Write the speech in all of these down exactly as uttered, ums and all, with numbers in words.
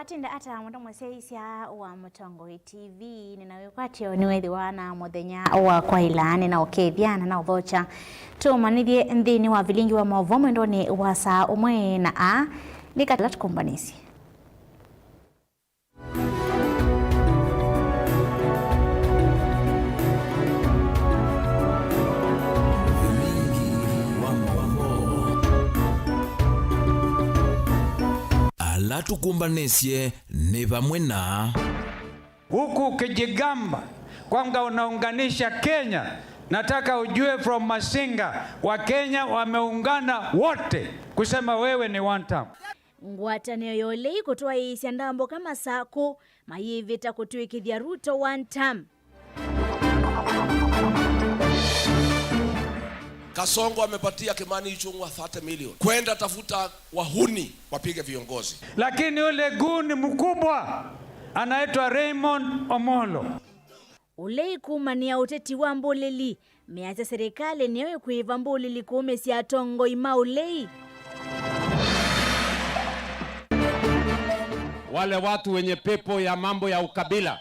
Watinda ata mũndũ mũsyaĩĩsya wa Mũtongoi T V, nĩna wĩkwatyo nĩwĩthĩwa na mũthenya wa kwaĩla, nĩna ũkethya na na ũthokya. Tũmanyĩthye nthĩnĩ wa vilingi wa maũvoo mwendonĩ wa saa ũmwe na a nĩ katala tũkũmbanĩsye. Ala tũkũmbanĩsye nĩ vamwe na. Huku ukijigamba kwamba unaunganisha Kenya, nataka ujue from Masinga, Wakenya wameungana wote kusema wewe ni one term. Ngwatanĩo ya ũlei kũtwaĩĩsya ndambũka Masakũ mayĩvĩta kũtw'ĩkĩthya Ruto one term. Kasongo amepatia Kimani Ichung'wa thirty million kwenda tafuta wahuni wapige viongozi. Lakini ule guni mkubwa anaitwa Raymond Omolo. Ũlei kumanĩa ũteti wa mbũlĩli, measya serĩkalĩ nĩyo ĩkwĩva mbũlĩli kũũmĩsya atongoi ma ũlei. Wale watu wenye pepo ya mambo ya ukabila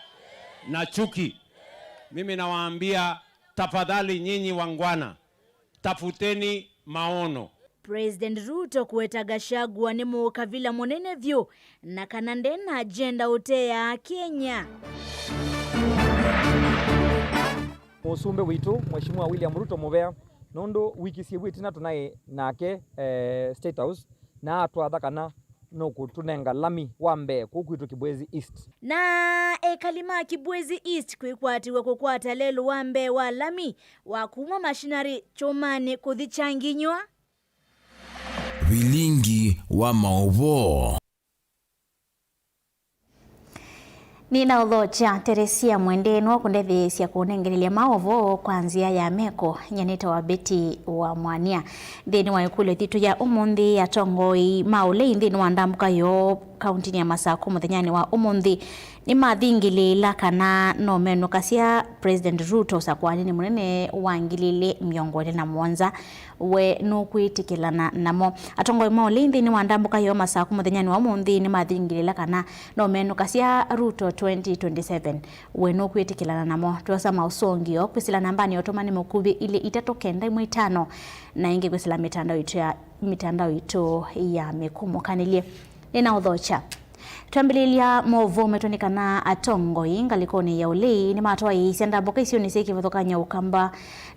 na chuki, mimi nawaambia, tafadhali nyinyi wangwana, tafuteni maono. President Ruto kũweta Gachagua nĩ mũũkavila mũnene vyũ na kana nde na agenda ũteaa Kenya. Mũsumbĩ witũ, Mheshimiwa William Ruto mũvea, nũndũ wiki syĩw'ĩ ĩtina tũnaĩ nake, eh, State House, na atwatha kana nũkũtũnenga lami wa mbee kũu kwitũ Kibwezi East. Na ekali ma Kibwezi East kwĩkwatĩw'a kũkwata lelũ wa mbee wa lami wa kuma Machinery Kyũmanĩ kũthi Kyanginywa. Vilingi wa maũvoo. Nĩnaũthokya Teresia Mwende nĩwe ũkũndetheesya kũnengelelya maũvoo kwa nzĩa ya meko. Nyie nĩtawa Betty wa Mwania. Nthĩnĩ wa ĩkũlyo yitũ ya ũmũnthĩ, atongoi ma ũlei nthĩnĩ wa ndambũka yoo kauntinĩ ya Masakũ mũthenyanĩ wa ũmũnthĩ nĩmathingĩlĩĩla kana no menũkasya President Ruto ũsakũanĩnĩ mũnene wa ngili ilĩ mĩongo ĩlĩ na mũonza we nũkwĩtĩkĩlana namo. Atongoi ma ũlei nthĩnĩ wa ndambũka yoo Masakũ mũthenyanĩ wa ũmũnthĩ nĩmathingĩlĩĩla kana no menũkasya Ruto twenty twenty-seven we nũkwĩtĩkĩlana namo. Twosa maũsũngĩo kwĩsĩla nambanĩ ya ũtũmani mũkuvĩ ilĩ itatũ kenda ĩmwe itano, na ĩngĩ kwĩsĩla mĩtandao itũ ya, mĩtandao itũ ya mĩkũmũkanĩlye. Nĩnaũthokya. Twambĩlĩlya maũvoo maitũ nĩ kana atongoi ngalĩkonĩ ya ũlei nĩmatwaĩĩsya ndambũka isionĩ syĩ kĩvathũkany'o ũkamba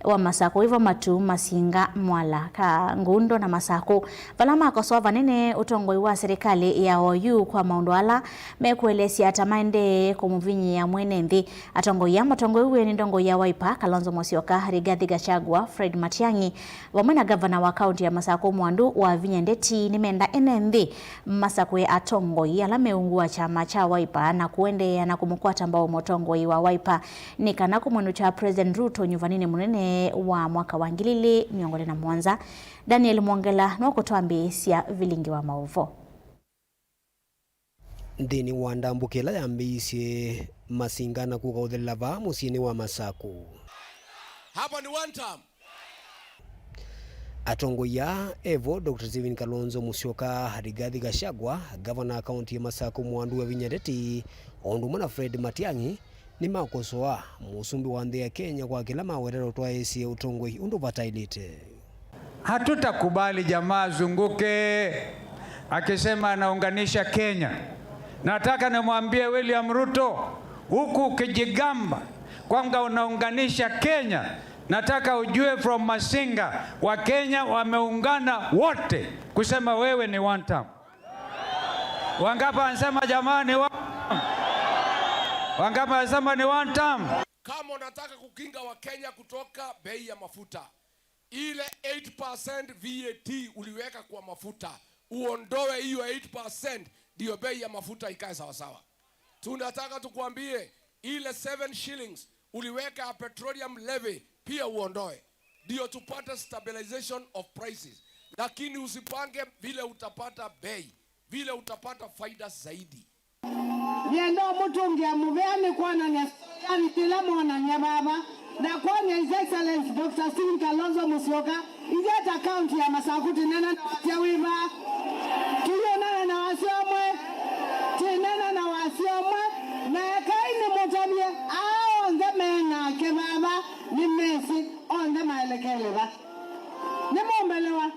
wa Masakũ, ivo Matu, Masinga, Mwala, Kangundo na Masakũ, vala makosoa vanene ũtongoi wa serĩkalĩ ya oyu kwa maũndũ ala mekũelesya ta maendee kũmũvinyĩĩa mwene nthĩ. Atongoi aa matongoew'e nĩ ndongoi ya Wiper, Kalonzo Musyoka, Rigathi Gachagua, Fred Matiang'i, vamwe na ngavana wa kaunti ya Masakũ Mwandu Wavinya Ndeti nĩmenda ene nthĩ masakũe atongoi ala meungu wa kyama kya Wiper na kũendeea na kũmũkwata mbau mũtongoi wa Wiper nĩ kana kũmwĩnũkya President Ruto nyuvaninĩ mũnene wa mwaka wa ngili ilĩ mĩongo ĩlĩ na mũonza. Daniel Mwongela nũkũtwambĩĩsya vilingi wa maũvoo. Nthĩnĩ wa ndambũka ĩla yambĩĩisye Masinga na kũkaũthĩlĩla vaa mũsyĩnĩ wa Masakũ. Hapa ni one term. Atongoi aa evo Doctor Stephen Kalonzo Musyoka, Rigathi Gachagua, ngavana wa kaunti ya Masakũ Mwandu Wavinya Ndeti, o ũndũ ũmwe na Fred Matiang'i, nĩmakosoa mũsumbĩ wa nthĩ ya Kenya kwa kĩla mawetete ũtwaĩĩsye ũtongoi ũndũ vataĩlĩte. Hatutakubali jamaa azunguke akisema anaunganisha Kenya. Nataka nimwambie William Ruto, huku ukijigamba kwamba unaunganisha Kenya, nataka ujue from Masinga, Wakenya wameungana wote kusema wewe ni one term. Wangapi wanasema jamani, one term? Wangapi wanasema ni one term? Kama unataka kukinga Wakenya kutoka bei ya mafuta, ile eight percent V A T uliweka kwa mafuta, uondoe hiyo eight percent, ndio bei ya mafuta ikae sawasawa. Tunataka tukuambie, ile seven shillings uliweka ya petroleum levy pia uondoe, ndio tupate stabilization of prices. Lakini usipange vile utapata bei, vile utapata faida zaidi. Nĩenda ũmũtũngĩa mũvea nĩ kwonany'a solidarity ĩla mwonany'a vava, na kwony'a His Excellency Doctor Stephen Kalonzo Musyoka, ithyĩ ta kaunti ya Masakũ tũneena na wasya wĩ vaa. Tũyũnana na wasya ũmwe. Tũneena Elekele va? Nĩmũmbelewa?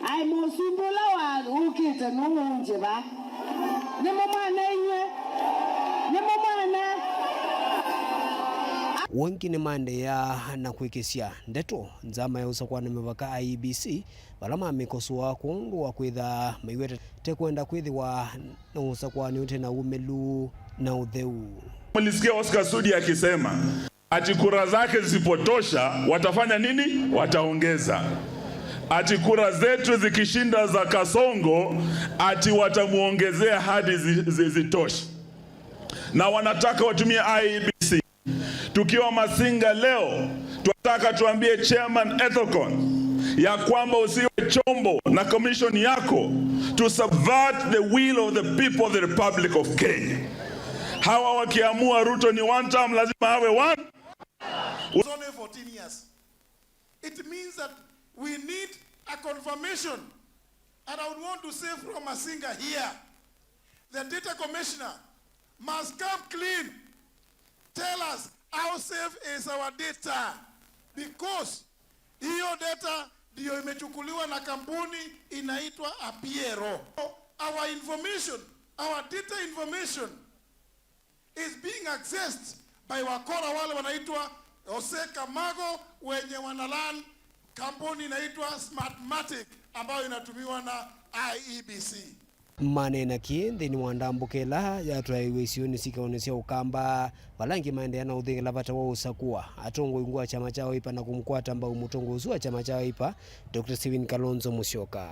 Aĩ mũsumbĩ ũla wa ũkĩte nũũngye va? Nĩmũmwana inyw'ĩ? Nĩmũmwana? Wengĩ nĩmaendeea na kwĩkĩsya ndeto nzama ya ũsakũani mĩvaka I E B C, vala mamĩkosoa kwondũ wa kwĩtha maiweta te kwenda kwĩthĩwa na ũsakũani ũte na ũmĩlu na ũtheu. Mlisikia Oscar Sudi akisema ati kura zake zisipotosha watafanya nini? Wataongeza. Ati kura zetu zikishinda za Kasongo, ati watamuongezea hadi zi-, zi-, zitoshe. Na wanataka watumie I E B C. Tukiwa Masinga leo, tunataka tuambie Chairman Ethekon ya kwamba usiwe chombo na commission yako to subvert the will of the people of the Republic of Kenya. Hawa wakiamua Ruto ni one term, lazima awe one. It's only fourteen years. It means that we need a confirmation. And I would want to say from Masinga here, the data commissioner must come clean, tell us how safe is our data, because hiyo data ndiyo imechukuliwa na kampuni inaitwa Apiero. Our information, our data information is being accessed by wakora wale wanaitwa Jose Kamago, wenye wana run kampuni inaitwa Smartmatic ambayo inatumiwa na I E B C. Maneena kĩĩ nthĩnĩ wa ndambũka ĩla yatwaĩiwe isionĩ sikaonĩ sya Ũkamba, vala angĩ maendeea na ũthingĩla vata wa ũsakũa atongoi ungu wa kyama kya Wiper na kũmũkwata mbau mũtongoi ũsu wa kyama kya Wiper, Doctor Stephen Kalonzo Musyoka.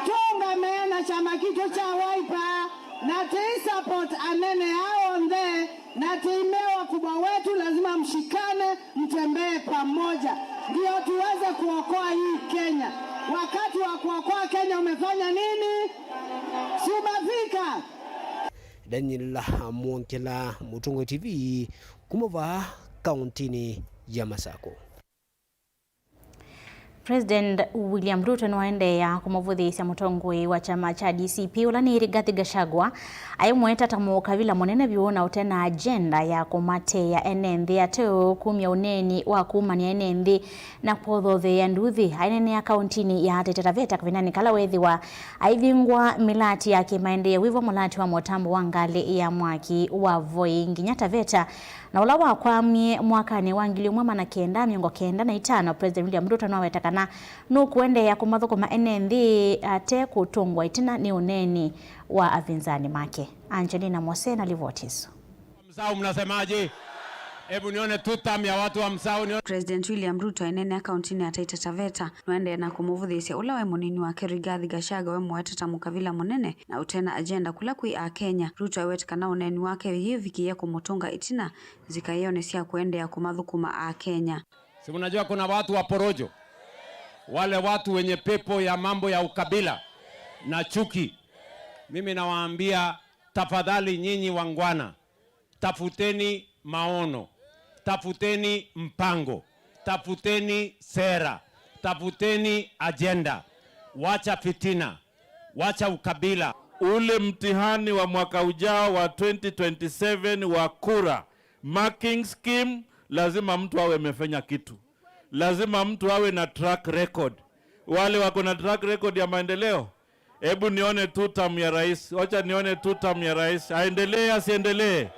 Tũũngame na kyama kitũ kya Wiper, na tũisupport anene aa onthe, na tũimea wakubwa wetu, lazima mshikane, mtembee pamoja, ndio tuweze kuokoa hii Kenya. Wakati wa kuokoa Kenya umefanya nini? Si umefika? Daniel Mwongela, Mũtongoi T V, kuma vaa kauntinĩ ya Masakũ. President William Ruto nĩwaendeea kũmũvũthĩĩsya mũtongoi wa kyama kya D C P, ũla nĩ Rigathi Gachagua, aimweta ta mũkavila mũnene vyũ na ũte na agenda ya kũmateea ene nthĩ, ateo kumya ũneeni wa kuumany'a ene nthĩ na kũthotheea nduthi. Aineenea kauntinĩ ya Taita Taveta kavindanĩ kala weethĩwa aivingwa mĩlati ya kĩmaendeeo, wĩvo mũlati wa mũtambo wa ngalĩ ya mwaki wa Voi nginya Taveta, na ũla wakwamie mwakanĩ wa ngili ĩmwe maana kenda mĩongo kenda na itano, President William Ruto nĩwaweta kana nũkũendeea kũmathũkũma ene nthĩ ate kũtũngwa ĩtina nĩ ũneeni wa avinzani make. Angelina Mose na livoti ĩsu. Msau, mnasemaje? Hebu nione two term ya watu wa Msau, nione. President William Ruto aineenea kauntinĩ ya Taita Taveta nĩwaendee na kũmũvũthĩĩsya ũla waĩ mũnini wake Rigathi Gachagua, wamũweta ta mũkavila mũnene na ũte na agenda kũla kwĩ Akenya. Ruto aiweta kana ũneeni wake ũyĩvikĩĩa kũmũtũnga ĩtina nzikaĩonĩ sya kũendeea kũmathũkũma Akenya. Si mnajua kuna watu wa porojo, wale watu wenye pepo ya mambo ya ukabila na chuki. Mimi nawaambia, tafadhali nyinyi wangwana, tafuteni maono, tafuteni mpango, tafuteni sera, tafuteni agenda. Wacha fitina, wacha ukabila. Ule mtihani wa mwaka ujao wa twenty twenty-seven wa kura, marking scheme, lazima mtu awe amefanya kitu. Lazima mtu awe na track record. Wale wako na track record ya maendeleo, hebu nione two term ya rais. Wacha nione two term ya rais. Aendelee, asiendelee?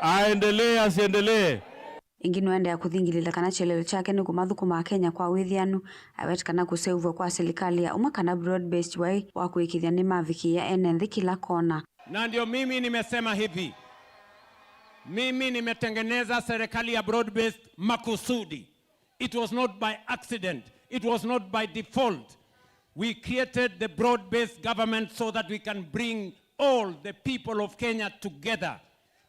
Aendelee, asiendelee? Ĩngĩ nĩwaendeea kũthingilĩla kana kyelelo kyake nĩ kũmathũkũma Akenya kwa wĩthĩanu. Aweta kana kũseũvw'a kwa silikalĩ ya ũmwe kana broad based waĩ wa kũĩkĩĩthya nĩmavikĩĩa ene nthĩ kĩla kona. Na ndio mimi nimesema hivi, mimi nimetengeneza serikali ya broad based makusudi. It was not by accident. It was not by default. We created the broad-based government so that we can bring all the people of Kenya together,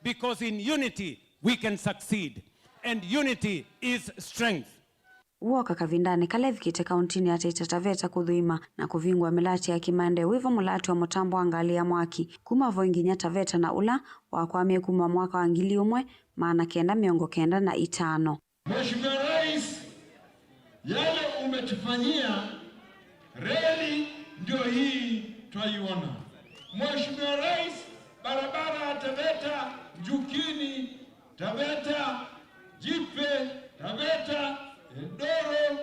because in unity we can succeed, and unity is strength. Wooka kavindanĩ kala evikĩte kauntinĩ ya Taita Taveta kũthũima na kũvingũa mĩlati ya kĩmaendeeo, wĩvo mũlati wa mũtambo wa ngalĩ ya mwaki kuma Voi nginya Taveta, na ũla wakwamie kuma mwaka wa ngili ĩmwe maana kenda mĩongo kenda na itano. Mheshimiwa Rais, yale umetufanyia, reli ndio hii twaiona. Mheshimiwa Rais, barabara ya Taveta, Njukini, Taveta, Jipe, Taveta, Ndoro,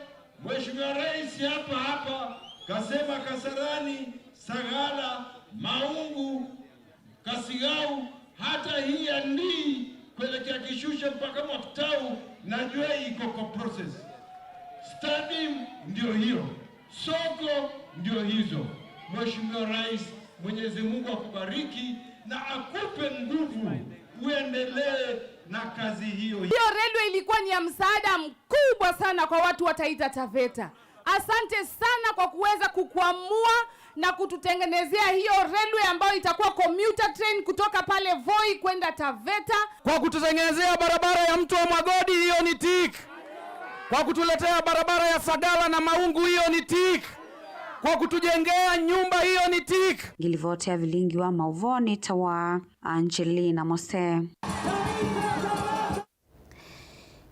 Mheshimiwa Rais hapa hapa kasema Kasarani, Sagala, Maungu, Kasigau, hata hii ya Ndii kuelekea Kishushe mpaka Mwakitau, najua iko kwa process. Stadium ndio hiyo, soko ndio hizo. Mheshimiwa Rais, Mwenyezi Mungu akubariki na akupe nguvu uendelee na kazi hiyo. Hiyo railway ilikuwa ni ya msaada mkubwa sana kwa watu wa Taita Taveta. Asante sana kwa kuweza kukwamua na kututengenezea hiyo railway ambayo itakuwa commuter train kutoka pale Voi kwenda Taveta. Kwa kututengenezea barabara ya Mto wa Magodi, hiyo ni tick. Kwa kutuletea barabara ya Sagala na Maungu, hiyo ni tick. Kwa kutujengea nyumba, hiyo ni tick. Ngilivoti ya vilingi wa mauvoo nĩ ta wa Angelina Mose.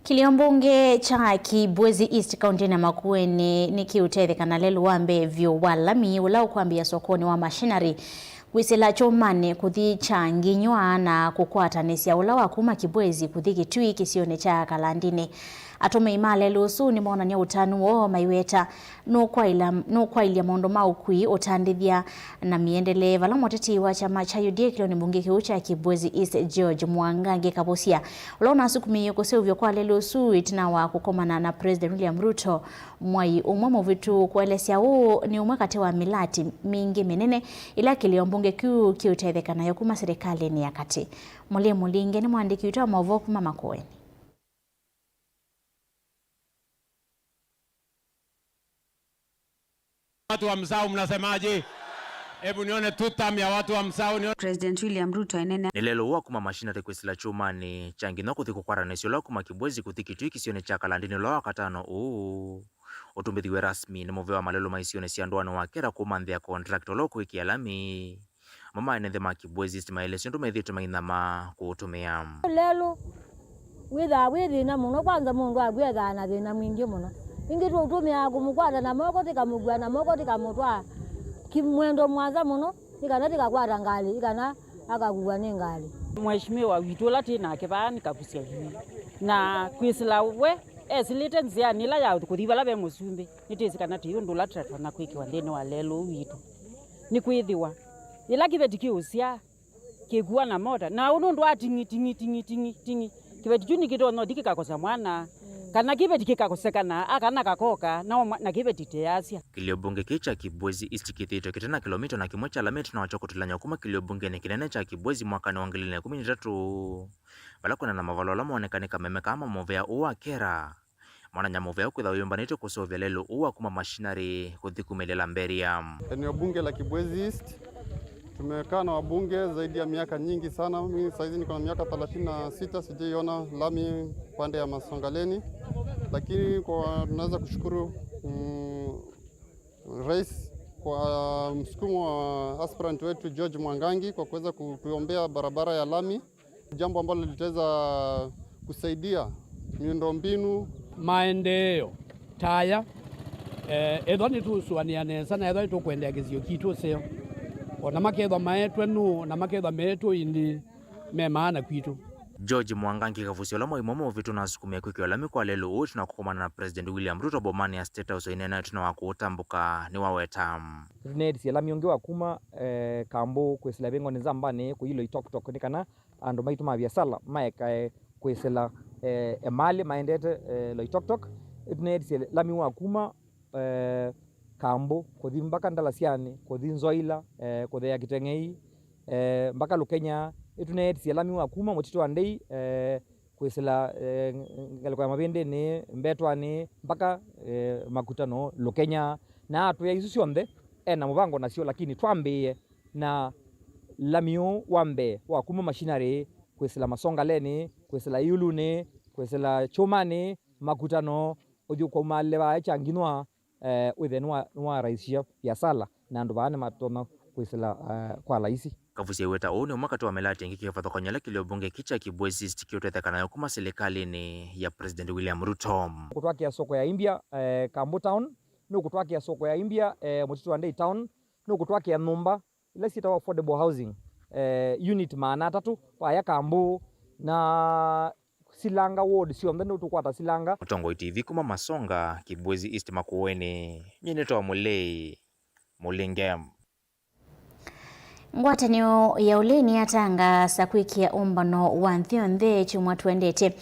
Kĩlĩo mbunge kya Kibwezi East kaũntĩnĩ ya Makueni nĩkĩũtetheka na lelũ wa mbee vyũ wa lami ũla ũkwambĩĩa sokonĩ wa machinery kwĩsĩla Kyũmanĩ kũthi Kyanginywa na kũkwatanĩsya ũla wa kuma Kibwezi kũthi Kĩtui kĩsionĩ kya Kalandinĩ. Atũmĩi ma lelũ ũsu nĩmoonany'a ũtanu woo maiweta nũkwaĩla-, nũkwaĩlya maũndũ ma ũkui, ũtandĩthya na mĩendelee, vala mũteti wa kyama kya U D A kĩlĩonĩ mbunge kĩu kya Kibwezi East, George Mwangangi Kavusya, ũla ũnasukumĩie kũseũvw'a kwa lelũ ũsu ĩtina wa kũkomana na President William Ruto mwai ũmwe mũvĩtu, kũelesya ũũ nĩ ũmwe katĩ wa mĩlati mingĩ mĩnene ĩla kĩlĩo mbunge kĩu kĩũtetheka nayo kuma silikalĩnĩ ya katĩ. Mũlĩ Mũlinge nĩ mwandĩki witũ wa maũvoo kuma Makueni. Watu wa Msau mnasemaje? Hebu nione two term ya watu wa Msau, nione. President William Ruto enene. Nĩ lelũ wa kuma machinery kwĩsĩla Kyũmanĩ kya Nginywa kũthi kũkwatanĩsya ũla wa kuma Kibwezi kũthi Kĩtui kĩsionĩ kya Kalandinĩ ũla wa katano ũũ. Ũtumbĩthiw'e rasmi nĩ mũvea wa malelũ ma isionĩ sya ndũanĩ wa Kera kũmanthĩa contractor ũla ũkũĩkĩa lami. Amwe ma ene nthĩ ma Kibwezi East maelesya ũndũ methĩĩtwe mainyama kũũtũmĩa. Lelũ wĩthaa wĩ thĩna mũno, kwanza mũndũ akw'ethaa na thĩna mwingĩ mũno. Ĩngĩ tũũtũmĩaa kũmũkwata na moko tĩkamũkua na moko tĩkamũtwaa ki-, mwendo mũasa mũno, nĩ kana tĩkakwata ngalĩ, ĩ kana akakuwa nĩ ngalĩ. Mheshimiwa witũ ũla twĩ nake vaa nĩ Kavusya yu, na kwĩsĩla we esĩlĩte nzĩanĩ ĩla ya kũthi vala ve mũsumbĩ, nĩtwĩsĩ kana tũi ũndũ ũla tũtatonya kwĩkĩwa nthĩnĩ wa lelũ ũũ witũ. Nĩkwĩthĩwa yĩla kĩveti kĩũsyaa, kĩkua na mota. Na ũndũ wa ting'i, ting'i, ting'i, ting'i, ting'i, kĩveti kyu nĩkĩtonya ũthi kĩkakosa mwana, kana kĩveti kĩkakosekana, akana kakoka, na, na kĩveti tĩyasya. Kĩlĩo mbunge kĩĩ kya Kibwezi East kĩthĩĩtwe kĩte na kĩlomita na kĩmwe kya lami ĩtina wakyo kũtilany'a kuma kĩlĩo mbungenĩ kĩnene kya Kibwezi mwakanĩ wa ngili ilĩ na ĩkũmi na itatũ, vala kwĩna na mavala ũla mooneka nĩ kameme kaa ma mũvea ũũ wa Kera. Mwananya mũvea kwĩthĩwa yũmbanĩtwe kũseũvya lelũ ũũ wa kuma machinery kũthi kumĩlya Lamberia. Eneo bunge la Kibwezi East, tumekaa na wabunge zaidi ya miaka nyingi sana. Mimi saizi niko na miaka thelathini na sita, sijaiona lami pande ya Masongaleni, lakini kwa, tunaweza kushukuru, mm, rais kwa msukumo wa aspirant wetu George Mwangangi kwa kuweza kutuombea barabara ya lami. Jambo ambalo litaweza kusaidia miundombinu. Maendeeo ta aya, eh, ethwa nĩtũsũanĩa nesa na ethwa nĩtũkwendea kĩsio kitũ ũseo, o na makethwa maetwe nũũ, na makethwa meetwo ĩndĩĩ, me maana kwitũ. George Mwangangi Kavusya, ũla mwai ũmwe mũvĩtu nasukumĩe kwĩkĩwa lami kwa lelũ ũũ ĩtina wa kũkomana na President William Ruto bomanĩ ya State House, o ĩneena ĩtina wa kũũtambũka, nĩwaweta. Nĩtũneetisye lami ũngĩ wa kuma, eh, Kambũ kwĩsĩla ĩvĩng'onĩ Nzambanĩ kũthi Loitoktok nĩ kana andũ maitũ ma viasala maekae kwĩsĩla, eh, emalĩ maendete, eh, Loitoktok. Nĩtũneetisye lami wa kuma, eh, Kambũ kũthi mpaka Ndalasyanĩ, kũthi Nzoila, eh, kũtheea Kĩteng'ei, eh, mpaka Lũkenya. Nĩtũneetisye lami wa kuma mũtitũ wa Ndei, eh, kwĩsĩla, eh, ngalĩko ya Mavĩndĩnĩ, Mbetwanĩ, mpaka, eh, Makutano, Lũkenya. Na atwĩa isu syonthe ena mũvango nasyo, lakini twambĩĩe na lami ũũ wa mbee wa kuma Machinery kwĩsĩla Masongalenĩ, kwĩsĩla Iulunĩ, kwĩsĩla Kyũmanĩ, Makutano, ũthyũkwa umalĩle vaa Kyanginwa, eh, wĩthĩe nĩwa-, nĩwaraisisye viasala na andũ vaa nĩmatonya kwĩsĩla, eh, kwa laisi. Kavusya aiweta ũũ nĩ ũmwe katĩ wa mĩlati ĩngĩ kĩvathũkany'o ĩla kĩlĩo mbunge kĩ kya Kibwezi East kĩũtetheka nayo kuma silikalĩnĩ ya President William Ruto. Kũtwakĩa soko ya India, eh, Kambu Town, nũkũtwakĩa soko ya India, eh, mũtitũ wa Ndei Town, nũkũtwakĩa nyũmba ila syĩtawa affordable housing, eh, unit maana atatũ vaya Kambu, na silanga ward syonthe nĩũtũkwata silanga. Mũtongoi T V kuma Masonga, Kibwezi East Makueni, nyie nĩtawa Mũlei Mũlinge. Ngwatanĩo ya ũlei nĩyatangaasa kwĩkĩa ũmbano wa nthĩ yonthe kyumwa tũendete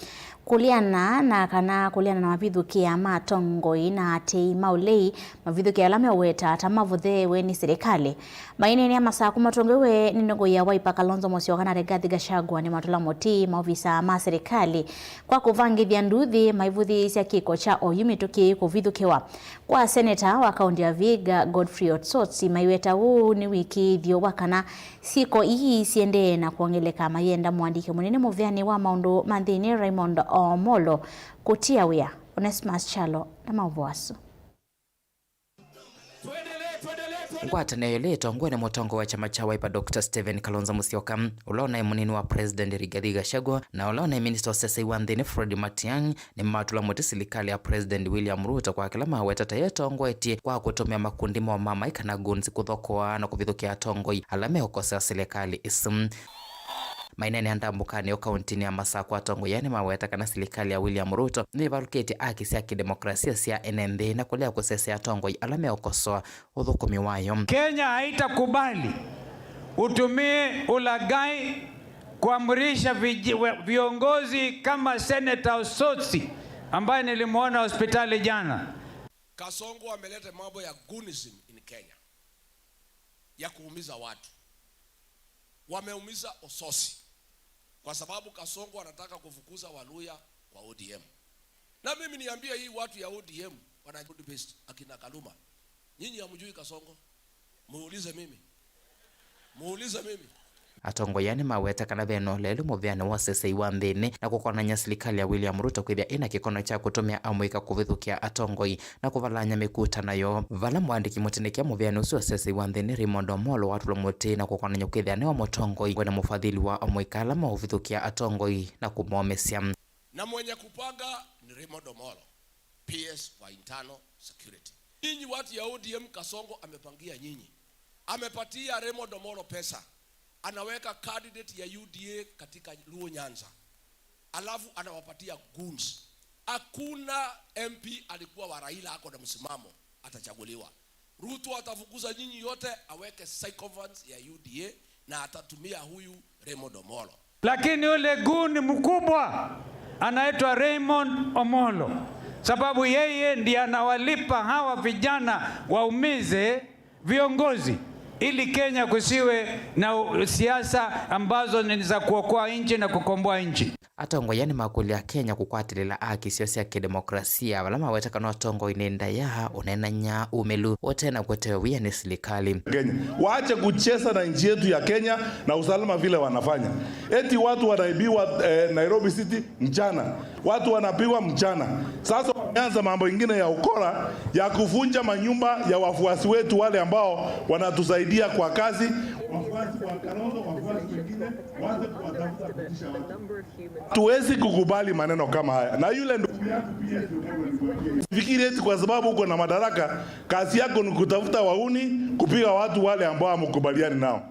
kũleana na kana kũleana na mavithũkĩa ma atongoi na aatĩĩi ma ũlei, mavithũkĩa ala meũweta ta mavũtheewe nĩ silikalĩ. Maineenea masaa kuma atongoew'e nĩ nũngũ ya Wiper Kalonzo Musyoka na Rigathi Gachagua nĩmatũla mũtĩ maovisa ma silikalĩ kwa kũvangĩthya nduthi maivũthĩĩsya kĩko kya oyu mĩtũkĩ kũvithũkĩwa. Kwa seneta wa kaunti ya Vihiga, Godfrey Otsotsi, maiweta ũu nĩ ũĩkĩĩthyo wa kana syĩko ii siendee na kwongeleka, mayenda mũandĩki mũnene mũveanĩ wa maũndũ ma nthĩnĩ Raymond Omolo kũtia wĩa. Onesmus Kyalo na maũvoo asu. Ngwatanĩo ĩla ĩtongoew'e nĩ mũtongoi wa kyama kya Wiper, Doctor Stephen Kalonzo Musyoka, ũla ũnaĩ mũnini wa President Rigathi Gachagua, na ũla ũnaĩ minista wa ũsesei wa nthĩnĩ Fred Matiang'i, nĩmatũla mũtĩ silikalĩ ya President William Ruto kwa kĩla maweta ta ĩtongoetye kwa kũtũmĩa makundi moo ma maĩ kana goons kũthokoa na kũvithũkĩa atongoi ala meũkosea silikalĩ ĩsu. Maineenea ndambũkanĩ ĩyo kauntinĩ ya Masakũ, atongoi aa nĩmaweta kana silikalĩ ya William Ruto nĩvalũkĩtye aki sya kĩdemokrasia sya ene nthĩ na kũlea kũsesea atongoi ala meũkosoa ũthũkũmi wayo. Kenya haitakubali utumie ulaghai kuamrisha viji-, we-, viongozi kama Senator Osotsi ambaye nilimwona hospitali jana. Kasongo ameleta mambo ya goonism in Kenya, ya kuumiza watu. Wameumiza Osotsi kwa sababu Kasongo anataka kufukuza Waluya kwa O D M. Na mimi niambie hii watu ya O D M, wana broad based, akina Kaluma, nyinyi hamjui Kasongo? Muulize mimi. Muulize mimi. Atongoi aa nĩmaweta kana ve na ũlelũ mũveanĩ wa ũsesei wa nthĩnĩ na kũkonany'a silikalĩ ya William Ruto kwĩthĩa ĩna kĩkono kya kũtũmĩa amũika kũvithũkĩa atongoi na kũvalany'a mĩkutano yoo. Vala mũandĩki mũtindĩkĩe mũveanĩ ũsu wa ũsesei wa nthĩnĩ Raymond Omolo watũlwa mũtĩ na kũkonany'a kwĩthĩa nĩwe mũtongoi wĩna mũvathili wa amũika ala maũvithũkĩa atongoi na kũmomĩsya. Na mwenye kupanga ni Raymond Omolo, P S wa internal security. Nyinyi watu ya O D M, Kasongo amepangia nyinyi. Amepatia Raymond Omolo pesa. Anaweka candidate ya U D A katika Luo Nyanza. Alafu anawapatia goons. Hakuna M P alikuwa wa Raila ako na msimamo atachaguliwa. Ruto atafukuza nyinyi yote, aweke sycophants ya U D A na atatumia huyu Raymond Omolo. Lakini ule goon mkubwa anaitwa Raymond Omolo, sababu yeye ndiye anawalipa hawa vijana waumize viongozi ili Kenya kusiwe na u-, siasa ambazo ni za kuokoa nchi na kukomboa nchi. Atongoi aa nĩmakũlya Akenya kũkwatĩlĩla aki syoo sya kĩdemokrasia, vala maweta kana ũtongoi nĩ ndaĩa, ũneenany'a, ũmĩlu, ũte na kũtewe wia nĩ silikalĩ. Kenya. Waache kucheza na nchi yetu ya Kenya na usalama vile wanafanya. Eti watu wanaibiwa, eh, Nairobi City mchana. Watu wanapigwa mchana. Sasa wameanza mambo ingine ya ukora ya kuvunja manyumba ya wafuasi wetu wale ambao wanatusaidia kwa kazi. Wafuasi wa Kalonzo, wafuasi wengine, waanze kuwatafuta kutisha watu. Hatuwezi kukubali maneno kama haya. Na yule ndugu yako pia, fikiri eti kwa sababu uko na madaraka, kazi yako ni kutafuta wauni, kupiga watu wale ambao hamkubaliani nao.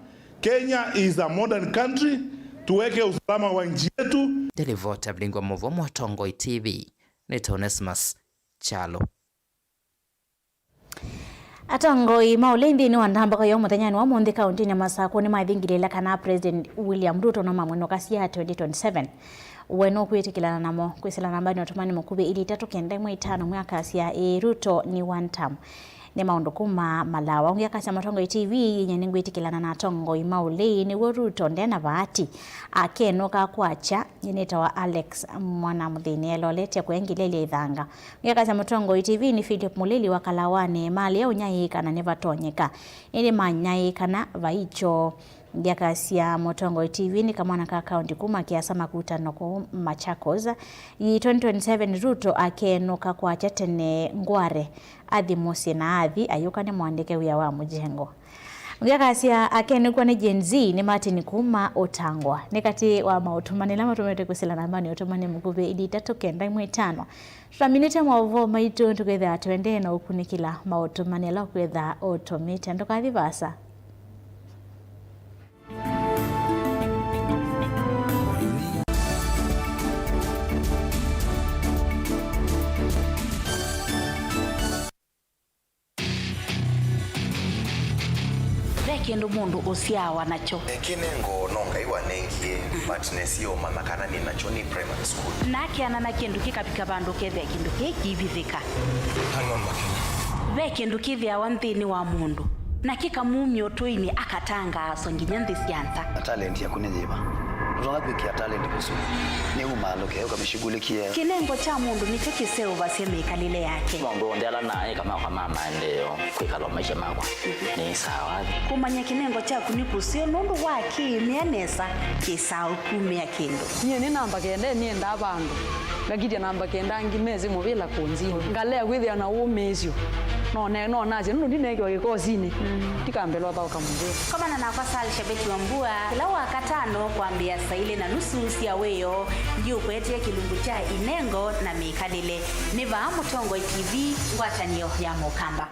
Kenya is a modern country. Tuweke usalama wa nchi yetu. Ndelivota mlingo mũvo Mũtongoi T V, nĩ Onesmus Kyalo. Atongoi ma ũlei nthĩnĩ wa ndambũka yoo mũthenyanĩ wa ũmũnthĩ kaũntĩnĩ ya Masakũ nĩmathingĩlĩĩla kana President William Ruto no mamwĩnũkasya twenty twenty-seven. We nũkwĩtĩkĩlana namo? Kwĩsĩla nambanĩ ũtũmani mũkuvĩ ilĩ itatũ kenda ĩmwe itano, mwĩ akasya, "Ĩĩ, Ruto nĩ one term." Nĩ maũndũ kuma Malawa. Ũngĩ akasya, "Mũtongoi T V, nyie nĩngwĩtĩkĩlana na atongoi ma ũlei, nĩw'o Ruto nde na vaati. Akenũka kwakya." Nyie nĩtawa Alex Mwana Mũthĩni, elolete kũya Ngileli Ithanga. Ũngĩ akasya, "Mũtongoi T V nĩ Philip Mũlili wa Kalawanĩ, malea ũnyaĩĩka na nĩvatonyeka. Ĩndĩ manyaĩĩkana vai kyoo." Ũngĩ akasya, "Mũtongoi T V nĩ kamwana ka kaũnti kuma Kĩasa Makutano kũu Machakos. Ĩĩ, twenty twenty-seven Ruto akenũka kwakya tene ngware, athi mũsyĩ na athi ayũka nĩmwandĩke wĩa wa mũjengo." Ũngĩ akasya, "Akenũkw'a nĩ Gen Z nĩ Martin kuma Ũtangwa." Nĩ katĩ wa maũtũmani ala matũmĩtwe kwĩsĩla nambanĩ ũtũmani mũkuvĩ ilĩ itatũ kenda ĩmwe itano. Tũtaminĩte maũvoo maitũ, tũkethĩa tũendee na ũkunĩkĩla maũtũmani ala ũkwĩtha ũtũmĩte. Ndũkathi vaasa. Kĩndũ mũndũ ũsyaawa nakyo. Kĩnengo no Ngai wanengie, but nesie ũmanya kana nĩ nakyo nĩ primary school. Nakeana na kĩndũ kĩkavika vandũ kethĩa kĩndũ kĩĩ kĩivithĩka. Hang on, Makena. Ve kĩndũ kĩthĩawa nthĩnĩ wa mũndũ, na kĩkamumya ũtũinĩ akatangaaswa nginya nthĩ sya nza. Na talent yaku nĩ yĩva? Ndũtonya kwĩkĩa talent kũsu. Nĩ umaalũke, ũkamĩshughulikie. Kĩnengo kya mũndũ nĩkyo kĩseũvasya mĩkalĩle yake. Maũndũ onthe ala naĩ kama kwa ma maendeeo, kwĩkala maisha makwa nĩ sawa. Kũmanya kĩnengo kyaku nĩ kũseo nũndũ wa kĩĩmĩa nesa kĩsaa ũkumĩa kĩndũ. Nyie nĩ namba kenda, nĩendaa vandũ. Ngakitya namba kenda angĩ mesĩ mũvĩla kũnzio. Ngalea kwĩthĩa na ũmĩĩsyo. No ne-, no nasye nũndũ ndineekiwa kĩkosinĩ. Ndikambĩlwa thaũka mũvĩla. Komana nakwa Sal Shabeti Wambua kĩla Wakatano kwambĩĩa saa ilĩ na nusu sya wĩoo. Ndiũkwetee kĩlungu kya inengo na mĩkalĩle. Nĩ vaa Mũtongoi T V, ngwatanĩo ya Mũkamba.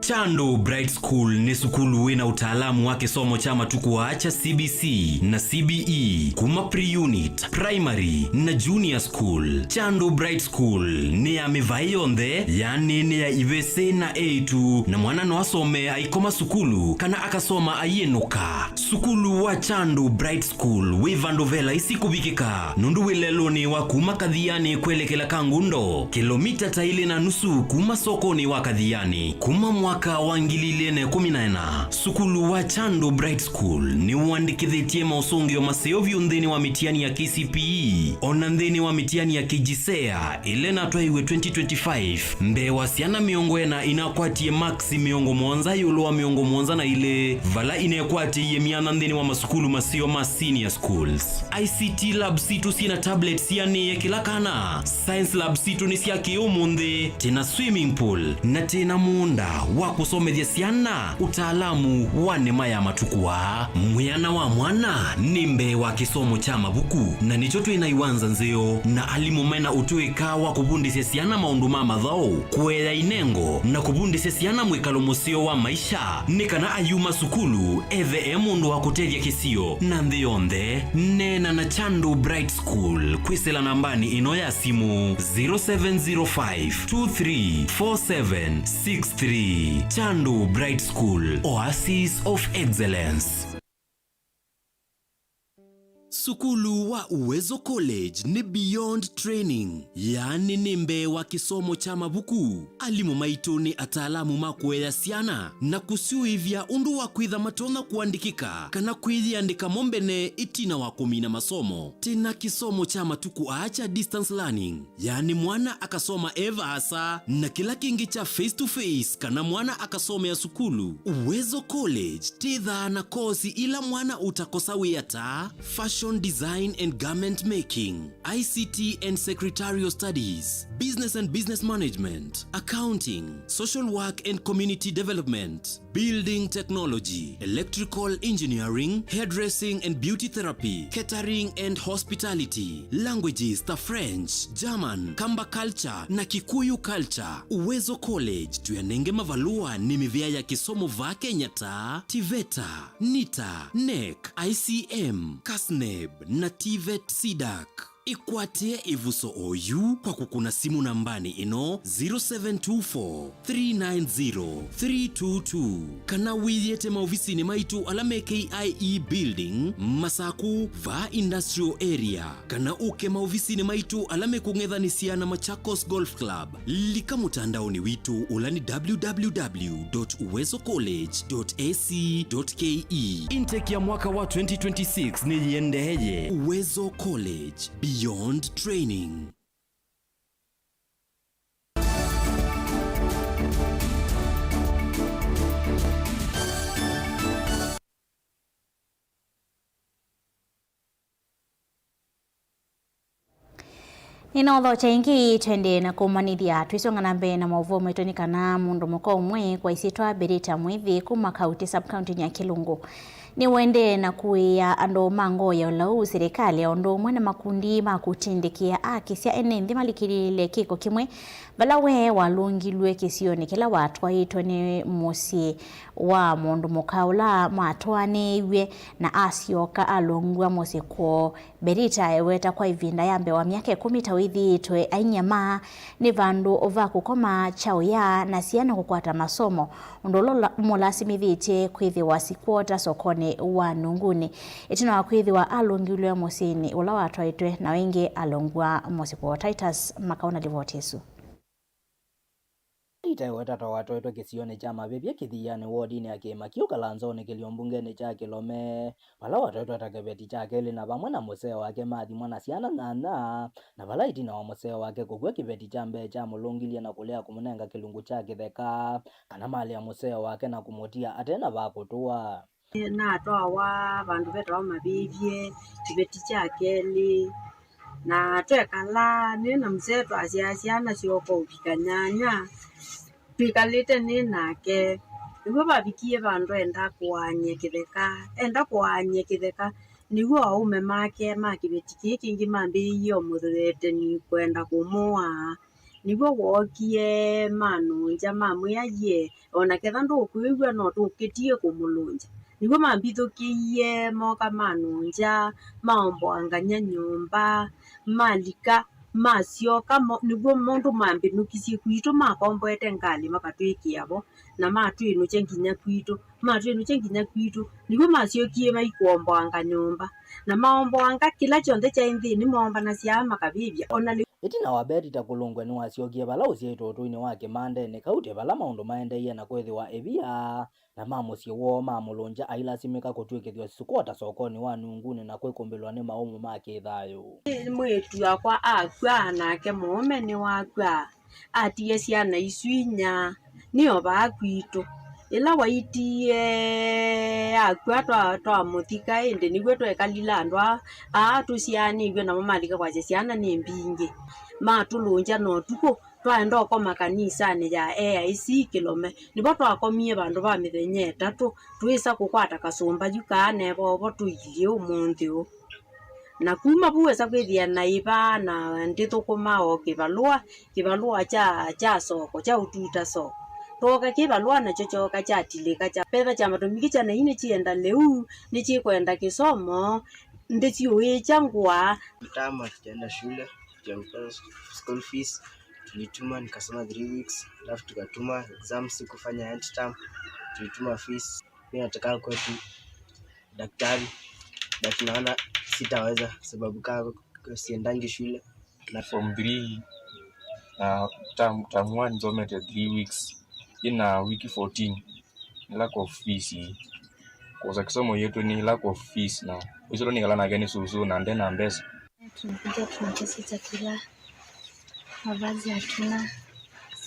Chandu Bright School nĩ sukulu wĩ na ũtaalamu wa kĩsomo kya matukũ aa kya C B C na C B E kuma pre-unit, primary, na junior school. Chandu Bright School nĩ ya mĩvaĩ yonthe, yaani nĩ ya ivĩsĩ na eĩtu, na mwana no asome aikoma sukulu kana akasoma aiĩnũka. Sukulu wa Chandu Bright School wĩ vandũ ve laisi kũvikĩka, nũndũ wĩ lelũnĩ wa kuma Kathiani kwelekela Kangundo, kĩlomita ta ilĩ na nusu kuma sokonĩ wa Kathiani. Kuma mwaka wa ngili ilĩ na ĩkũmi na ĩna, sukulu wa Chandu Bright School nĩwandĩkĩthĩtye maũsũngĩo maseo vyũ nthĩnĩ wa mĩtiani ya K C P E, o na nthĩnĩ wa mĩtiani ya K J S E A, ĩla ĩnatwaiwe twenty twenty-five, mbee wa syana mĩongo ĩna inakwatie maksi mĩongo mũonza ĩũlũ wa mĩongo mũonza na ilĩ, vala inekwatĩie myanya nthĩnĩ wa masukulu maseo ma senior schools. I C T lab sitũ syĩ na tablets sianĩĩe kĩla kana. Science lab sitũ nĩ sya kĩ-ũmũnthĩ, twĩ na swimming pool, na twĩ na mũũnda wa kũsomethya syana ũtaalamu wa nĩma ya matukũ aa. Mwĩana wa mwana nĩ mbee wa kĩsomo kya mavuku, na nĩkyo twĩ na iwanza nzeo na alimũ me na ũtũĩka wa kũvundĩsya syana maũndũ ma mathaũ, kũea inengo, na kũvundĩsya syana mwĩkalo mũseo wa maisha, nĩ kana ayuma sukulu ethe e mũndũ wa kũtethya kĩsio na nthĩ yonthe. Neena na Chandu Bright School kwĩsĩla nambanĩ ĩno ya simũ, zero seven zero five two three four seven six three. Chandu Bright School, Oasis of Excellence. Sukulu wa Uwezo College nĩ beyond training, yaani nĩ mbee wa kĩsomo kya mavuku. Alimũ maitũ nĩ ataalamu ma kũea syana na kũsyũĩvya ũndũ wa kwĩtha matonya kũandĩkĩka kana kwĩyĩandĩka mo mbene ĩtina wa kũmina masomo. Twĩ na kĩsomo kya matukũ aa kya distance learning, yaani mwana akasoma e vaasa, na kĩla kĩngĩ kya face to face kana mwana akasomea sukulu. Uwezo College twĩthaa na kosi ila mwana ũtakosa wĩa ta fashion design and garment making, I C T and secretarial studies, business and business management, accounting, social work and community development, building technology, electrical engineering, hairdressing and beauty therapy, catering and hospitality, languages ta French, German, Kamba culture na Kikuyu culture. Uwezo College tũyanenge mavalũa nĩ mĩvĩa ya kĩsomo vaa Kenya ta TVETA, NITA, NEC, I C M, KASNEB na TVET CDAC. Ĩkwatĩe ĩvuso oyu kwa kũkũna simũ nambanĩ ĩno, zero seven two four, three nine zero, three two two, kana wĩyĩte maovisinĩ maitũ ala me K I E Building, Masaku, vaa Industrial Area, kana ũke maovisinĩ maitũ ala mekũng'ethanĩsya na Machakos Golf Club. Lika mũtandaonĩ witũ ũla nĩ www dot uwezocollege dot ac dot ke. Intake ya mwaka wa twenty twenty-six nĩyĩendeeye. Uwezo College, beyond training. Nĩnaũthokya ĩngĩ, twendee na kũmanyĩthya. Twĩsonga na mbee na maũvoo maitũ, nĩ kana mũndũ mũka ũmwe kwa ĩsyĩtwa Berita Mwithi kuma Kauti sub-county ya Kĩlungu nĩwendee na kũĩĩa andũ ma ngoo ya ũlau, silikalĩ o ũndũ ũmwe na makundi ma kũtindĩkĩa akĩsya ene nthĩ malikĩlĩĩle kĩko kĩmwe Vala we walũngilw'e kĩsionĩ kĩla watwaĩtwe nĩ mũsyĩ wa mũndũ mũka ũla matwaanĩiw'e na asyoka alũngw'a mũsyĩ kwoo. Berita eweta kwa ĩvinda ya mbee wa myaka ĩkũmi ta wĩthĩĩtwe ainyama nĩ vandũ va kũkoma, kyaũya, na syana kũkwata masomo, ũndũ ũla ũla-, ũmũlasimĩthĩtye kwĩthĩwa sikwota sokonĩ wa Nunguni. Ĩtina wa kwĩthĩwa alũngilw'e mũsyĩnĩ ũla watwaĩtwe, na ĩngĩ alũngw'a mũsyĩ kwoo. Titus Makau na livoti ĩsu. Ĩtaiwe tata watwaĩtwe kĩsionĩ kya Mavĩvye Kĩthianĩ wodinĩ ya Kĩĩma Kĩu Kalanzonĩ kĩlio mbungenĩ kya Kĩlome, vala watwaĩtwe ta kĩveti kya kelĩ na vamwe na mũseo wake mathimwa na syana nyanya, na vala ĩtina wa mũseo wake kũkw'a, kĩveti kya mbee kyamũlũngilye na kũlea kũmũnenga kĩlungu kya kĩtheka kana malea mũseo wake na kũmũtia ate na va kũtũa. Natwawa vandũ vetawa Mavĩvye, kĩveti kya kelĩ, na twekala nĩ na mũsee twasyaa syana syooka ũvika nyanya, twĩkalĩte nĩ nake. Nĩw'o vavikie vandũ enda kũaany'a kĩtheka, enda kũaany'a kĩtheka, nĩw'o aũme make ma kĩveti kĩĩ kĩngĩ mambĩĩie ũmũtheteni kwenda kũmũaa. Nĩw'o wookie manũngya, mamwĩa, yie, o na ketha ndũkwĩw'a, no tũkĩtie kũmũlũngya. Nĩw'o mambithũkĩie, mooka manũngya, maomboangany'a nyũmba, malika, masyoka, mo-, nĩw'o maũndũ mambĩnũkisye kwitũ, makomboete ngalĩ makatwĩkĩa vo, na matwĩnũkya nginya kwitũ, matwĩnũkya nginya kwitũ. Nĩw'o masyokie maikũomboanga nyũmba, na maomboanga kĩla kyonthe kyaĩ nthĩnĩ, moombanasya makavĩvya. O na nĩ Ĩtina wa Berita kũlũngw'a, nĩwasyokie vala ũsyaĩtwe ũtũinĩ wa kĩmandenĩ, Kauti, vala maũndũ maendeeie na kwĩthĩwa ĩvia, na ma mũsyĩ woo mamũlũngya ailasimĩka kũtw'ĩkĩthw'a sikwota sokonĩ wa Nungunĩ na kwĩkũmbĩlwa nĩ maũmũ ma kĩthayũ. Mwĩĩtu wakwa akw'a, nake mũũme nĩwakw'a, atie syana isu inya, nĩ o vaa kwitũ. Ĩla waitie akw'a, twa-, twamũthika, ĩndĩ nĩw'o twekalile andũ aa, aa tũsyaanĩw'e, namo malika kwasya syana nĩ mbingĩ. Matũlũngya na ũtukũ, twaenda ũkoma kanisanĩ ya A I C Kĩlome. Nĩvo twakomie vandũ va mĩthenya ĩtatũ, tũĩsa kũkwata kasũmba yu kaa nevovo tũilyĩ ũmũnthĩ ũũ. Na kuma vu wesa kwĩthĩa naĩva na ndĩthũkũma o kĩvalũa, kĩvalũa kya, kya soko, kya ũtuta soko. Twoka kĩvalũa nakyo kyoka kyatilĩka kya petha kya matumikĩ kya naĩ nĩkyĩenda lĩu, nĩkyĩkwenda kĩsomo, ndĩsiũĩkya ngũa. Mtamu akijaenda shule, tujamtoa school fees, tulituma nikasoma three weeks, alafu tukatuma exam, sikufanya end term, tulituma fees. Mi nataka kuwa tu daktari, but naona sitaweza sababu kaa siendangi shule. Na form three na term, term one nsomete three weeks, ina wiki fourteen, ni lack of fees. Kwosa kisomo yetu ni lack of fees, na ucio nikala nake ni susu na ndena mbesa. Tunakuja, tunakosa chakula, mavazi hatuna,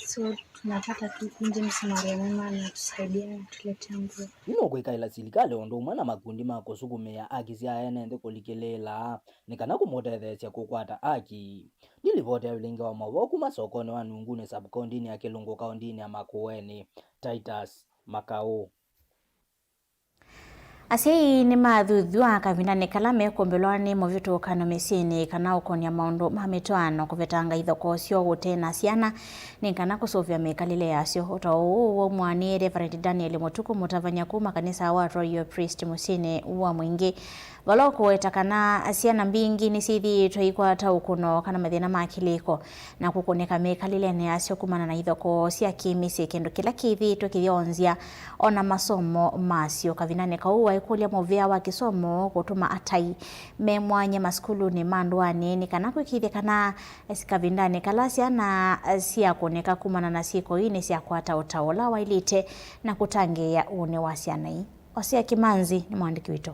so tunapata tu nje msamaria mwema anatusaidia, anatuletea nguo. Nũkwĩkaĩla silikalĩ ũndũ ũmwe na makundi ma kũsukumĩa aki sya ene nthĩ kũlikĩlĩĩla nĩ kana kũmũtetheesya kũkwata aki. Nĩ livoti ya vilingĩ wa maũvoo kuma sokonĩ wa Nungunĩ, sub-kaũntĩnĩ ya Kĩlungu, kaũntĩnĩ ya Makueni, Titus Makau. Asyai nĩmathuthw'a kavindanĩ kala mekũmbĩlwa nĩ mũvĩtũkano mĩsyĩnĩ kana ũkũnĩa maũndũ ma mĩtwaano, kũvetanga ithokoo syoo ũte na syana, nĩ kana kũsũvĩa mĩkalĩle yasyo. Ũtao ũũ waumwa nĩ Reverend Daniel Mũtukũ, mũtavany'a kuma kanisa wa Royal Priest mũsyĩnĩ wa Mwingĩ, vala ũkũweta kana syana mbingĩ nĩsyĩthĩĩtwe ikwata ũkũno kana mathĩna ma kĩlĩko, na kũkũnĩka mĩkalĩlenĩ yasyo kumana na ithokoo sya kĩ-mĩsyĩ, kĩndũ kĩla kĩthĩĩtwe kĩyonzya o na masomo masyo. Kavindanĩ kau waĩkũlya mũvea wa kĩsomo kũtuma atai me mwanya masukulunĩ ma ndũanĩ nĩ kana kwĩkĩĩthya kana kavindanĩ kala syana syakũnĩka kumana na syĩko ii nĩsyakwata ũtao ũla waĩlĩte na kũtangĩĩa ũnĩ wa syana ii. Osea Kĩmanzi nĩ mwandĩki witũ.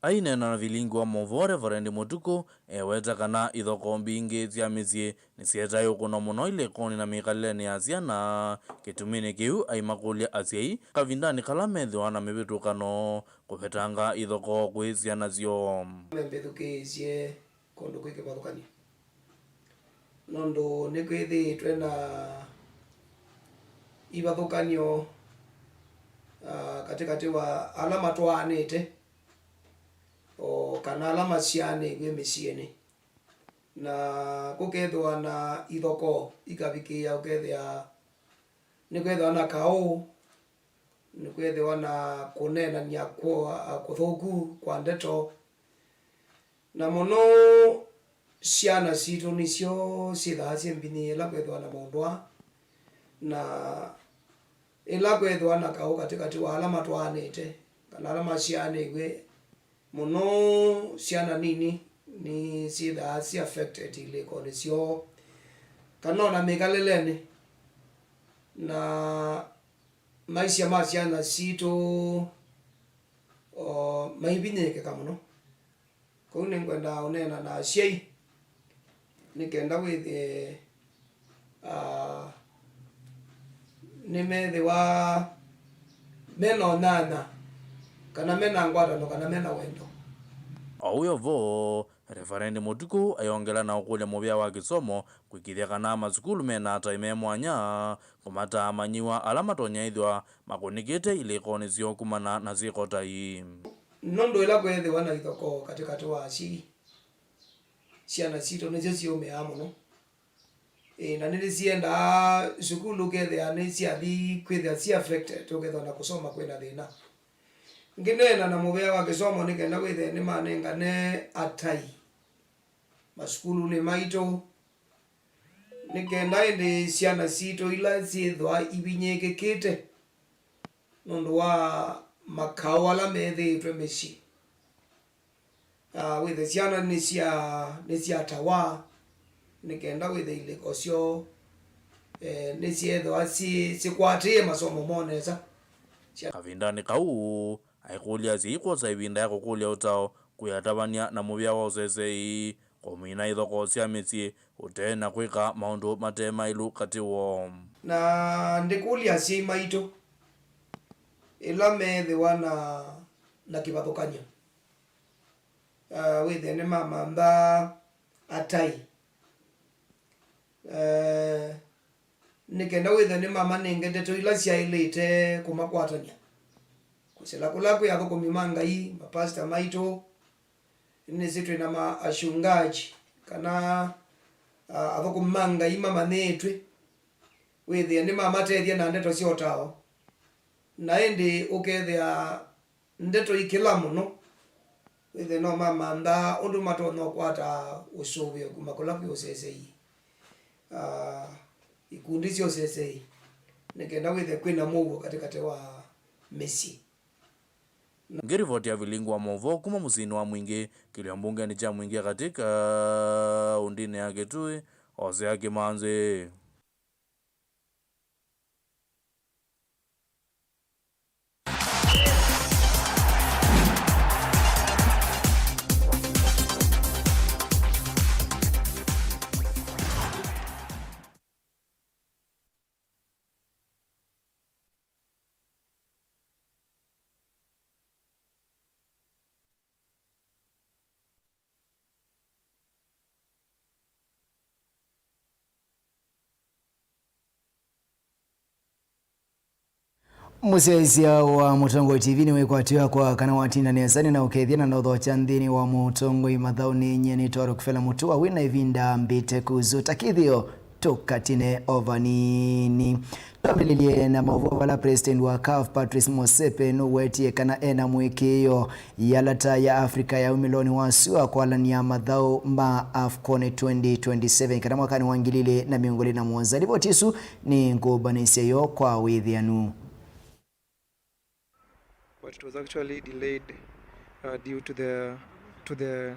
Aineena na vilingi wa maũvoo, Reverend Mũtukũ eweta kana ithokoo mbingĩ sya mĩsyĩ nĩsyetae ũkũno mũno ilĩkonĩ na mĩkalĩlenĩ ya syana. Kĩtuminĩ kĩu, aimakũlya asyai kavindanĩ kala methĩwa na mĩvĩtũkano kũvetanga ithokoo kwĩ syana syoo. Membĩthukĩĩsye kũndũ kwĩ kĩvathũkany'o, nũndũ nĩkwĩthĩĩtwe na ivathũkany'o, ah, katĩkatĩ wa ala matwaanĩte, o kana ala masyaanĩw'e mĩsyĩnĩ. Na kũkethĩwa na ithokoo ikavikĩĩa, ũkethĩa nĩkwethĩwa na kaũ, nĩkwethĩwa na kũneenany'a kwa kũthũku kwa ndeto. Na mũno syana sitũ nĩsyo syĩthaa syĩ mbinyĩ ĩla kwethĩwa na maũndũ aa. Na ĩla kwethĩwa na kaũ katĩkatĩ wa ala matwaanĩte kana ala masyaanĩw'e, mũno syana nini nĩsyĩthaa syĩ affected ilĩkonĩ syoo kana ona mĩkalĩlenĩ, na maisha ma syana sitũ o, maivinyĩĩkĩka mũno. Kwoou nĩngwenda ũneena na asyai nĩ kenda wĩthĩe, ah, nĩmethĩwa mena ũnyanya, kana mena ngwatano, kana mena wendo. O wĩ o vo, Reverend Mũtukũ ayongela na ũkũlya mũvĩa wa kĩsomo kwĩkĩthya kana masukulu mena atai me mwanya kũmataa amanyĩw'a ala matonya ĩthwa makũnĩkĩte ilĩkonĩ syoo kumana na syĩko ta ii. Nũndũ ĩla kwethĩwa na ithokoo katĩkatĩ wa asyai, syana sitũ nĩsyo siũmĩaa mũno. Ĩĩ, na nĩnĩsiendaa sukulu ũkethĩa nĩsyathi kwĩthĩa si affected, ũkethĩa na kũsoma kwĩna thĩna. Ngĩneena na mũvĩa wa kĩsomo nĩ kenda wĩthĩe nĩmanengane atai masukulunĩ maitũ, nĩ kenda ĩndĩ syana sitũ ila syĩthwa ivinyĩĩkĩkĩte nũndũ wa makaũ ala methĩĩtwe mĩsyĩ. Ah, wĩthe syana nĩsya-, nĩsyatawa, nĩ kenda wĩthe ilĩko syoo, eh, nĩsyeethĩwa syĩ-, syĩkwatĩĩe masomo moo nesa. Sya- Kavindanĩ kau, aikũlya asyai kwosa ĩvinda ya kũkũlya ũtao kwĩ atavany'a na mũvĩa wa ũseseĩ, kũmina ithokoo sya mĩsyĩ, ũtee na kwĩka maũndũ mate maĩlu katĩ woo. Na ndĩkũlya asyai maitũ, ĩla meethĩwa na, na kĩvathũkany'o, ah, wĩthĩe nĩmamantha atai, eh, nĩ kenda wĩthĩe nĩmamanenge ndeto ila syaĩlĩte kũmakwatany'a. Kũsila kũla kwĩ athũkũmi ma Ngai, mapasta maitũ, nĩsĩ twĩ na ma ashungaji, kana, ah, athũkũmi ma Ngai mamanyĩĩtw'e, wĩthĩe nĩmamatethya na ndeto sya ũtao. Na ĩndĩ ũkethĩa ndeto ikĩla mũno, wĩthĩe no mamanthaa ũndũ matonya ũkwata ũsũvĩo kuma kũla kwĩ ũseseĩ, ah, ikundi sya ũseseĩ, nĩ kenda wĩthĩe kwĩna mũuo katĩkatĩ wa mĩsyĩ. Ngĩrivoti ya Vilingi wa maũvoo kuma mũsyĩnĩ wa Mwingĩ, kĩlio mbungenĩ kya Mwingĩ ya Katĩ, kaũndĩnĩ ya Kitui, Hosea Kimanzi. Mũsyaĩĩsya wa Mũtongoi T V nĩwĩkwatĩwa kwa kana watinda nesa nĩ na ũkethya na nothokya nthĩnĩ wa Mũtongoi mathaũnĩ. Nyie nĩtwa Rockefeller Mũtua, wĩ na ĩvinda mbĩte kuzu ta kĩthĩo tũkatine o vanini. Twambĩlĩlye na maũvoo vala President wa CAF Patrice Motsepe nũwetie kana ena mũĩkĩĩo yalata ya Africa ya umĩlonĩ wa sua kwalany'a mathaũ ma AFCON twenty twenty-seven kana mwakanĩ wa ngili ilĩ na mĩongo ĩlĩ na mũonza. Livoti ĩsu nĩ ngũmbanĩsya yo kwa wĩthĩanu. But it was actually delayed, uh, due to the, to the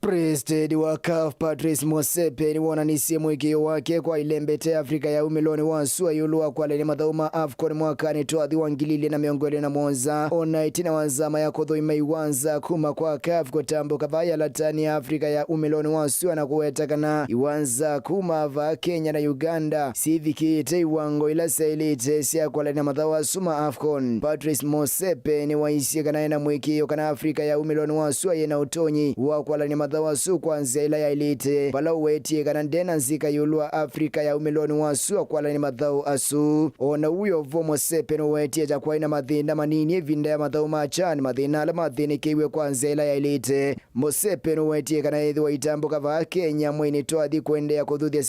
President wa CAF Patrice Motsepe nĩwonanisye mũĩkĩĩo wake kwa ilembete Africa ya umĩlonĩ wa sua ĩũlũ wa kwalany'a mathaũ ma AFCON mwakanĩ twathi wa ngili ilĩ na mĩongo ĩlĩ na mũonza, o na ĩtina wa nzama ya kũthũima iwanza kuma kwa CAF kũtambũka vaa yalatanĩ ya Africa ya umĩlonĩ wa sua na kũweta kana iwanza kuma vaa Kenya na Uganda syĩvikĩĩte iwango ila syaĩlĩte sya kwalany'a mathaũ asu ma AFCON. Patrice Motsepe nĩwaisye kana ena mũĩkĩĩo kana Africa ya umĩlonĩ wa sua yĩna ũtonyi wa kwalany'a mathaũ mathaũ asu kwa nzĩa ĩla yaĩlĩte, vala ũwetie kana ndena nzika ĩũlũ wa Africa ya umĩlonĩ wa sua kwalana nĩ mathaũ asu. O na ũu wĩ o vo, Mosepe nũwetie ta kwaĩ na mathĩna manini ĩvinda ya mathaũ ma CHAN, mathĩna ala mathĩnĩkĩiw'e kwa nzĩa ĩla yaĩlĩte. Mosepe nũwetie kana ethĩwa itambũka vaa Kenya mweinĩ twathi kũendeea kũthuthya